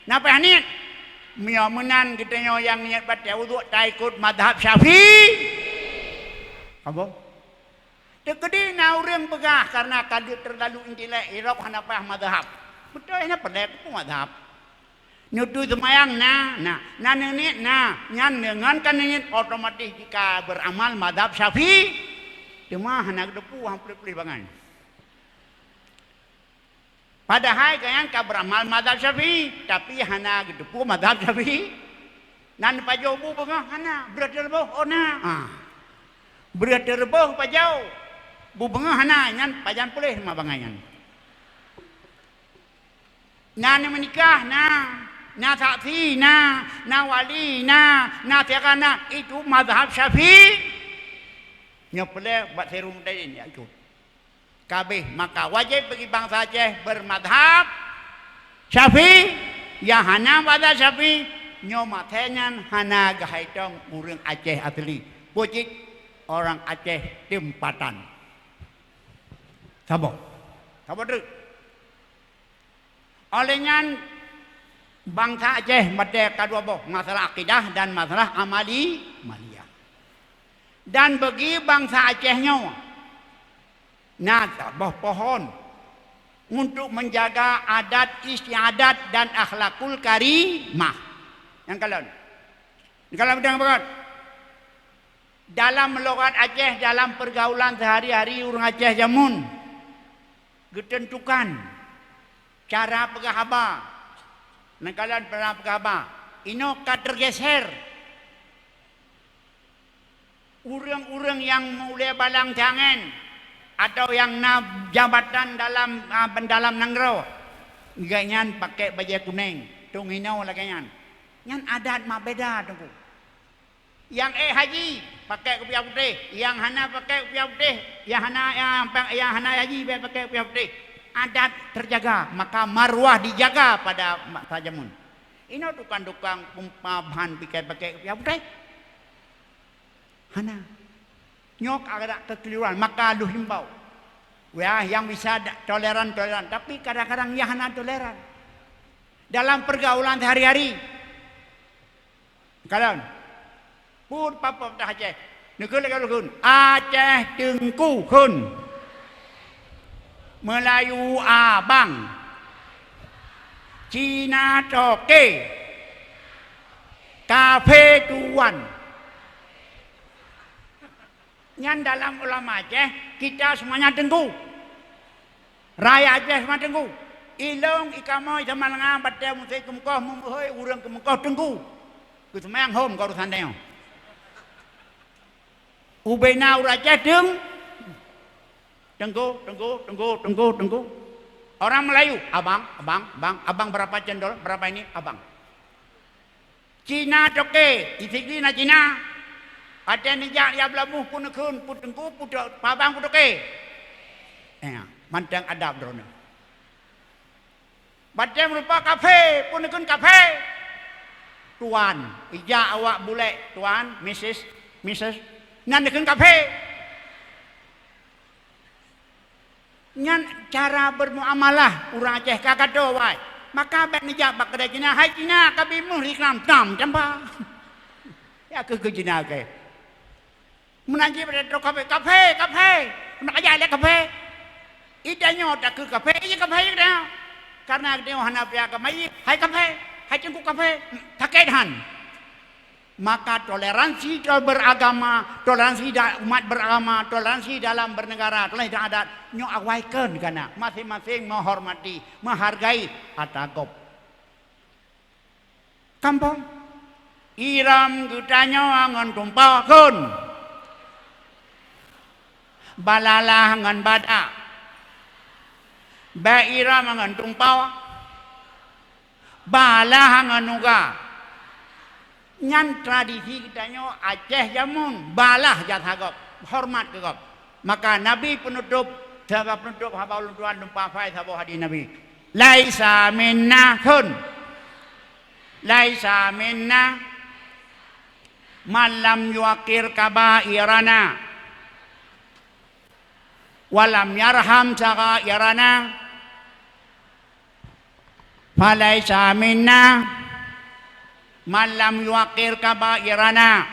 Na payah niet. Meunyoe meunan geutanyoe nyang niet batèe wudhu taikot mazhab Syafi'i. Apa? Teukeudi na ureueng peugah karena ka lheueh teurlalu intelek, irop hana payah mazhab. Beutôi hana peureulèe keu mazhab. Neutueng seumayang na, na, na neuniet na, nyan deungon ka neuniet otomatis jika beuramal mazhab Syafi'i. Teuma hana geuteupeue han plih-plih bangai. Padahai gobnyan ka beuramal mazhab Syafi'i, tapi hana geuteupeue mazhab Syafi'i. Nan pajoh bu beungoh hana, breueh teureuboh oh na. Ah. Breueh teureuboh pajoh. Bu beungoh hana, nyan pajan puléh ma bangai nyan. Na meunikah na, na saksi na, na wali na, na siaga na, itu mazhab Syafi'i. Nyoe peureulèe bak sirung tadi nyan ikot. Kabeh, maka wajéb bagi bansa Aceh bermadhab Syafi'i. Nyang hana mazhab Syafi'i, nyoe maté nyan hana geuhai tông ureueng Aceh asli. Peue cit? Orang Aceh tempatan. Saboh. Saboh treuk. Oleh nyan, bansa Aceh batèe ka dua boh, masalah akidah dan masalah amali, maliyah. Dan bagi bansa Aceh nyoe, na saboh pohon untuk menjaga adat istiadat dan akhlakul karimah. Nyang kalon. Nyang kalon bidang bagat. Dalam logat Aceh, dalam pergaulan sehari-hari ureuëng Aceh jameun, geuteuntukan cara peugah haba. Neukalon cara peugah haba. Inoe ka teugeser. Ureuëng-ureuëng nyang meuulée balang tangen atawa nyang na jabatan dalam, a, dalam nanggroe, gobnyan pakai bajée kunéng, tunginoe lagée nyan. Nyan adat mak beda, Teungku. Nyang ék haji, pakai kupiah putéh. Nyang hana pakai kupiah putéh, nyang hana, nyang, nyang hana haji, bék pakai kupiah putéh. Adat terjaga, maka maruah dijaga pada masa jameun. Inoe tukang-tukang pumpa bahan pikai pakai kupiah putéh. Hana. Nyoe ka ada kekeliruan, maka lheueh himbau. Ya, nyang bisa da-, toleran, toleran. Tapi kadang-kadang nyang hana toleran. Dalam pergaulan sehari-hari. Kalon. Pun papa dah Aceh. Neukheun lagée lukheun. Aceh Teungku kheun. Meulayu abang. Cina toke. Kafe tuan. Nyan dalam ulama Aceh, kita semuanya Teungku. Rakyat Aceh semuanya Teungku. Ilong, ikamoe, sama lenga, batée musém keumeukoh, meumeuhôi, ureuëng keumeukoh Teungku. Keuseumayang hom keu urusan tanyoe. Ubena ureuëng Aceh Teung-, Teungku, Teungku, Teungku, Teungku, Teungku. Orang Melayu, abang, abang, abang, abang berapa cendol, berapa ini, abang. Cina toke, di sigi na Cina. Watée neujak lam beulaboh pun neukheun, pun Teungku, pun to-, pabang pun toke. Eh, mantong adab droeneuh. Watée meurupa kafe, pun neukheun kafe. Tuan, ijak awak bulek, tuan, misis, misis. Nyan neukheun kafe. Nyan cara bermuamalah ureuëng Aceh ka gadoh wai. Maka bék neujak bak keudai Cina, "Hai Cina, kabi meuh ikram tam campa." Ya keu keu Cina ke. Meunan jih pada trok kafe, "Kafe, kafe." Meunan aja ada kafe. Ida nyoe tak keu kafe, iya kafe ida. Karena dia hana pihak agama, "Hai kafe, hai Teungku kafe." Sakét han. Maka toleransi beragama, toleransi da-, umat beragama, toleransi dalam bernegara, toleransi dalam adat, nyoe awaikan kana, masing-masing menghormati, menghargai ata gob. Kampong, iram geutanyoe ngon tumpah kon. Balalah ngon badak. Bék iram ngon tumpah. Balah ngon nuga. Nyan tradisi geutanyoe Aceh jameun, balah jasa gob, hormat keu gob. Maka Nabi penutup, saboh penutup haba ulôn tuan lumpah fai saboh hadis Nabi. "Laisa minna," kheun. "Laisa minna man lam yuqir kabairana." "Wa lam yarham saghairana, falaisa minna man lam yuqir kabairana."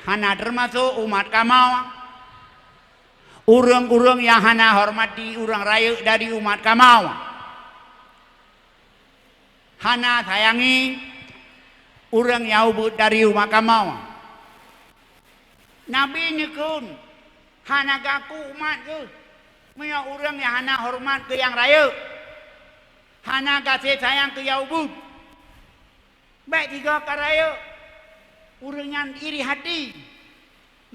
Hana teumasok umat kamoe ureuëng-ureuëng nyang hana hormati ureuëng rayeuk dari umat kamoe. Hana sayangi ureuëng nyang ubit dari umat kamoe. Nabi neukheun, "Hana gaku umat geuh, meunyoe ureuëng nyang hana horeumat keu nyang rayeuk, hana gaséh sayang keu nyang ubit." Bék tiga ka rayeuk, ureuëng nyan iri hati.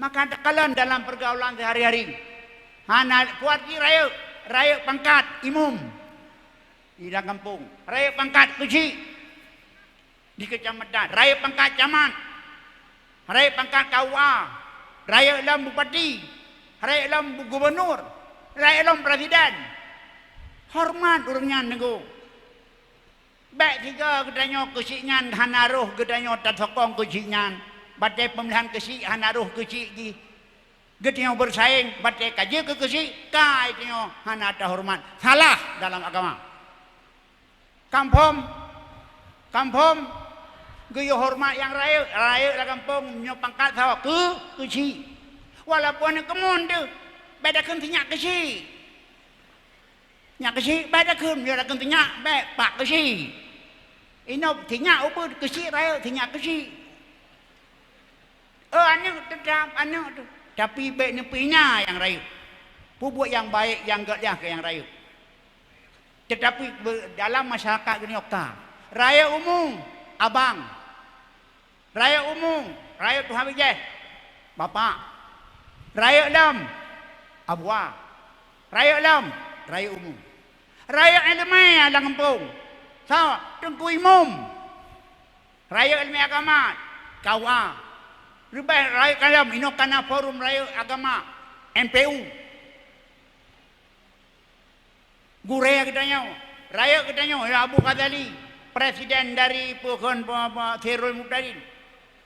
Maka takalon dalam pergaulan sehari-hari. Hana kuat jih rayeuk, rayeuk pangkat imum di dalam kampung, rayeuk pangkat keuchik di kecamatan, rayeuk pangkat camat, rayeuk pangkat K U A, rayeuk lom bupati, rayeuk lom gubunur, rayeuk lom presiden. Horeumat ureuëng nyan teungku. Bék sigoe geutanyoe keuchik nyan hana roh geutanyoe tasokong keuchik nyan. Batée peumilihan keuchik hana roh keuchik jih. Geutanyoe beusaing batée ka jeuet keu keuchik, ka geutanyoe hana tahoreumat. Salah dalam agama. Kaphom, kaphom, geuyue horeumat nyang rayeuk, rayeuk lam gampông nyoe pangkat saboh keu keuchik. Walaupun aneuk keumuen teuh, bék takheun sinyak keuchik. Nyak keuchik bék takheun, meunyoe takheun sinyak bék pak keuchik. Inoe sinyak ubit keuchik rayeuk sinyak keuchik. Oh, aneuk teutap aneuk tu. Tapi bék neupeuhina nyang rayeuk. Peubuet nyang baik nyang gét nyan keu nyang rayeuk. Teutapi be-, dalam masyarakat geutanyoe ka. Rayeuk umum, abang. Rayeuk umum, rayeuk tuha bijéh, bapak. Rayeuk lom, abua. Rayeuk lom, rayeuk umum. Rayeuk iéleumé lam gampông, soe? Teungku imum. Rayeuk iéleumé agama, K U A. Leubeh rayeuk ka lom, inoe ka na forum rayeuk agama, M P U. Gurée geutanyoe, rayeuk geutanyoe, ya Abu Ghazali, presiden dari peue kheun, pe-, pe-, Sirul Mubtadin.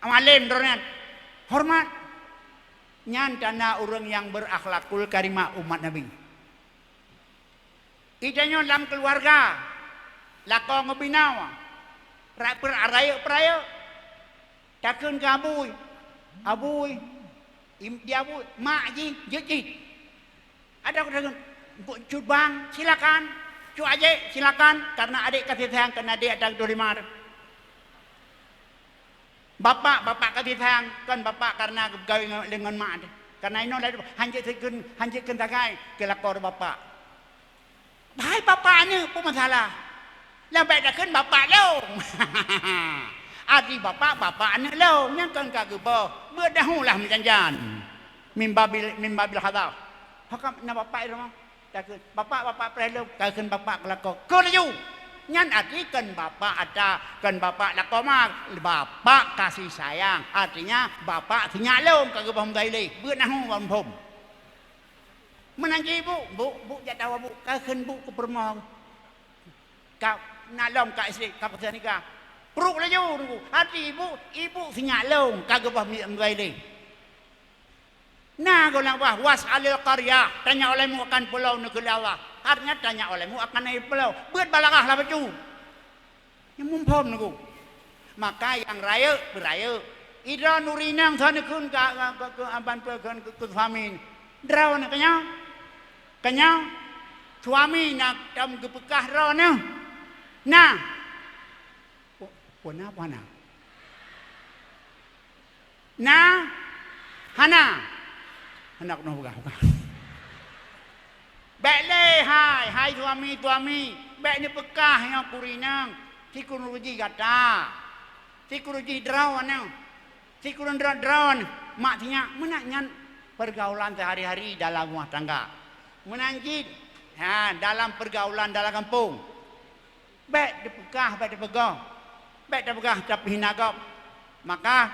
Amalem droeneuh, horeumat. Nyan tanda ureuëng nyang beurakhlakul karimah umat Nabi. Geutanyoe lam keuluwarga, lakoe ngon binoe, ra-, per-, rayeuk-peurayeuk. Takheun keu abui, "Abui, im-, di abui, mak jih, jeuet cit." Ada takheun, "Cut bang, silakan. Cut ajek, silakan." Karena adek kasih sayang, karena adek ada dua lima. Bapak, bapak kasih sayang, kon bapak karena gawe ngon, ngon mak teuh. Karena inoe laju hanjeuet sikheun, hanjeuet kheun sagai keu lakoe bapak. Hai bapak aneuk, peue masalah? Lam bèk takheun bapak lôn. Arti bapak, bapak aneuk lôn. Nyang kon ka geuboh, beuet dahulu lah meujanjan. Mimbabil, mimbabil hadar. Hakam na bapak di rumoh. Takheun, "Bapak, bapak preh lôn." Takheun bapak keu lakoe. Keu laju. Nyan arti kon bapak ata, kon bapak lakoe ma. Bapak kasih sayang. Artinya, bapak sinyak lôn ka geuboh meugaileh. Beuet dahulu bak muphom. Meunan cit ibu, bu, bu jak tawa bu, ka kheun bu keu peurumoh. Ka na lom ka S D, ka peuseunikah. Pruek laju nunggu. Hati ibu, ibu sinyak lôn ka geuboh mi-, meugaileh. Na goh lam bah, "Was'alil qaryah, tanya olehmu akan pulau," neukheun lé Allah. Artinya tanya olehmu akan pulau. Beuet balaghah lah bacut. Nyang muphom nunggu. Maka nyang rayeuk beurayeuk. Idroe nuri nang sa neukheun ka, ka, ka, ka aban peu kheun keu, keu suami. Droeneuh keunyoe. Keunyoe suami na tom geupeugah droeneuh. Nah. Pu-, puna, puna. Na? Hana? Hana keunoe peugah, peugah. Bèk lé hai, hai suami-suami, bèk neupeugah nyoe keu ureueng inong, sikeuruji gata, sikeuruji droeneuh, sikeuruji droeneuh, mak sinyak, meunan nyan pergaulan sehari-hari dalam rumah tangga. Meunan cit, ha, dalam pergaulan dalam gampông. Bèk teupeugah, bèk teupeugah. Bèk teupeugah tapi hina gob. Maka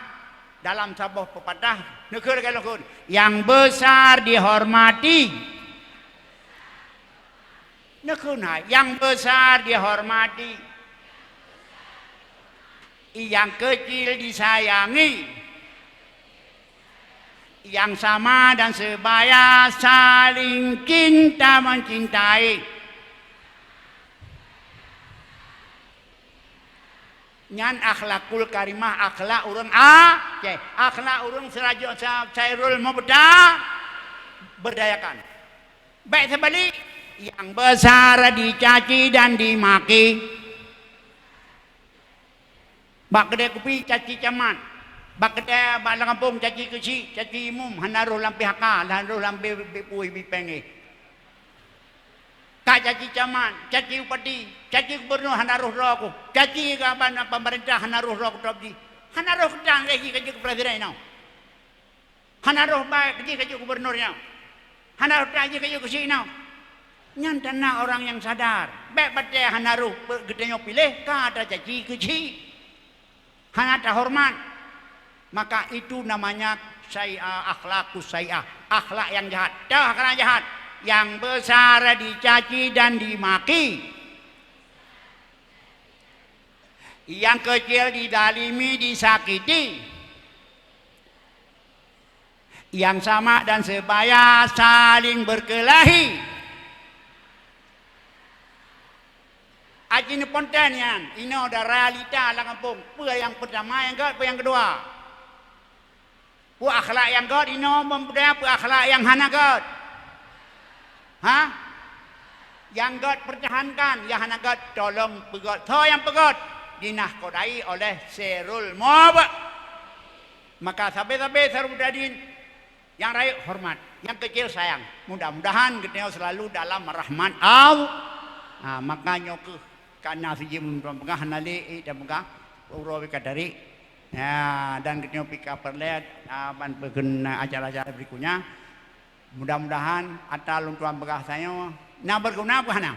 dalam saboh pepatah neukheun lagèe lôn kheun, "Yang besar dihormati." Neukheun hai, "Yang besar dihormati, yang kecil disayangi." Yang sama dan sebaya saling cinta mencintai. Nyan akhlakul karimah, akhlak ureueng Aceh, akhlak ureueng seraja sa-, Sairul Mubta berdayakan. Bèk seubalik, yang besar dicaci dan dimaki. Bak keudè kupi caci camat, bak keudè bak lam gampông caci keuchik, caci imum, hana rôh lam P H K, hana rôh lam B-, B P U, B P N G. Ka caci camat, caci bupati, caci gubernur hana rôh droe ku, caci keu ban pemerintah hana rôh droe ku top jih, hana rôh keu tan lé jih ka jeuet keu presiden inoe. Hana rôh baik jih ka jeuet gubernur nyoe. Hana rôh that jih ka jeuet keuchik nyoe. Nyan tanda orang nyang sadar. Bèk batèe hana rôh pe-, geutanyoe piléh ka tacaci keuchik. Hana tahoreumat. Maka itu namanya sai'ah, akhlaqus sai'ah. Akhlak nyang jahat. Toh akhlak jahat. Yang besar dicaci dan dimaki. Yang kecil didalimi, disakiti. Yang sama dan sebaya saling berkelahi. Aji neuponten nyan, inoe ada realita lam gampông. Peue nyang peutama nyang gèt, peue nyang keudua. Peue akhlak nyang gèt, inoe meupeudaya peue akhlak nyang hana gèt. Ha? Nyang gèt pertahankan, nyang hana gèt tolong peugèt. Soe nyang peugèt? Dinahkodai oleh Sirul Mub-, Maka sabe-sabe syedara meu'min nyang rayeuk horeumat, nyang keucil sayang. Mudah-mudahan geutanyoe seulalu dalam rahmat Allah. Ha, maka nyoe kheueh ka na sijeuem lôn tuan peugah, hana lé, eh, dan peugah uroe pih ka tarék. Ya, dan geutanyoe pih ka peureulée, ah, ban peukheun acara-acara berikutnya. Mudah-mudahan ata lôn tuan peugah tanyoe na beuguna peue hana?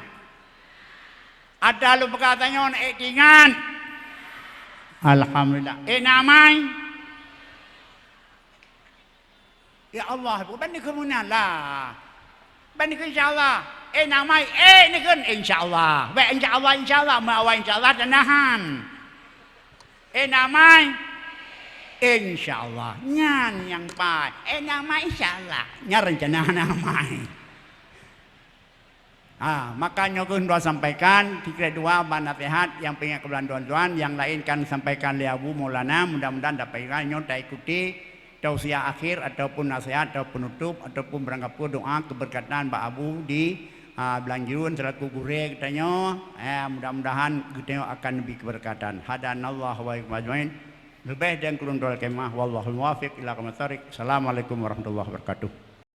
Ata lôn peugah tanyoe na ék teuingat. Alhamdulillah. Ék na amai. Ya Allah, bukan dikheun meunan lah. Ban dikheun insya Allah. Ék na amai, ék dikheun insya Allah. Bék insya Allah, insya Allah, meu awai insya Allah tanahan. Ék na amai, insya Allah. Nyan nyang paih. Ék na amai, insya Allah. Nyan rencana na amai. Ha, maka nyoe kheueh lôn sampaikan, sikrek dua ban naseuhat nyang peuingat keu bulan tuan-tuan, nyang laén kan sampaikan lé Abu Maulana, mudah-mudahan dapat ingat nyoe taikuti tausiah akhir ataupun naseuhat atau penutup ataupun barangkapeue doa keberkatan bak Abu di, ha, Blang Juruen selaku gurée geutanyoe. Eh, mudah-mudahan geutanyoe akan neubi keberkatan. Hadanallahu wa iyyakum ajmain. Leubeh dan kurang droe kemah. Wallahul muwaffiq ila aqwamit thariq. Assalamualaikum warahmatullahi wabarakatuh.